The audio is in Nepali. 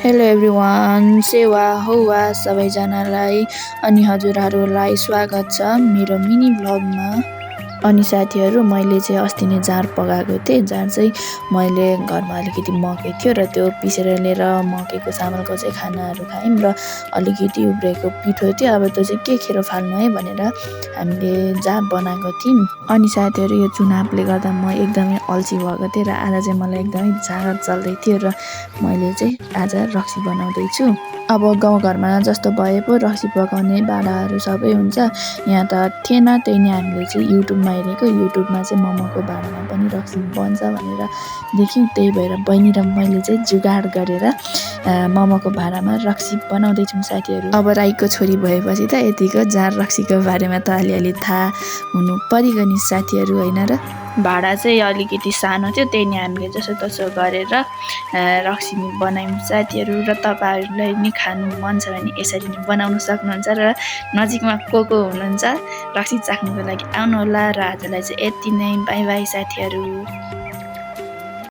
हेलो एभ्रिवान, सेवा हौवा सबैजनालाई अनि हजुरहरूलाई स्वागत छ मेरो मिनी भ्लगमा। अनि साथीहरू, मैले चाहिँ अस्ति नै जाँड पकाएको थिएँ। जाँड चाहिँ मैले घरमा अलिकति मकै थियो र त्यो पिसेर लिएर मकैको चामलको चाहिँ खानाहरू खायौँ र अलिकति उब्रेको पिठो थियो। अब त्यो चाहिँ के खेर फाल्नु है भनेर हामीले जाँड बनाएको थियौँ। अनि साथीहरू, यो चुनावले गर्दा म एकदमै अल्छी भएको थिएँ र आज चाहिँ मलाई एकदमै जाँड चल्दै थियो र मैले चाहिँ आज रक्सी बनाउँदैछु। अब गाउँघरमा जस्तो भए पो रक्सी पकाउने भाँडाहरू सबै हुन्छ, यहाँ त थिएन। त्यही नै हामीले चाहिँ युट्युबमा हेरेको, युट्युबमा चाहिँ मोमोको भाँडामा पनि रक्सी बन्छ भनेर देख्यौँ। त्यही भएर बहिनी र मैले चाहिँ जुगाड गरेर मोमोको भाँडामा रक्सी बनाउँदैछौँ साथीहरू। अब राईको छोरी भएपछि त यतिको जाँड रक्सीको बारेमा त अलिअलि थाहा हुनु परिगयो नि साथीहरू, होइन र? भाँडा चाहिँ अलिकति सानो थियो, त्यही नै हामीले जसोतसो गरेर रक्सी बनायौँ साथीहरू। र तपाईँहरूलाई नि खानु मन छ भने यसरी नै बनाउन सक्नुहुन्छ र नजिकमा को हुनुहुन्छ रक्सी चाख्नुको लागि आउनुहोला। र आजलाई चाहिँ यति नै, बाई बाई साथीहरू।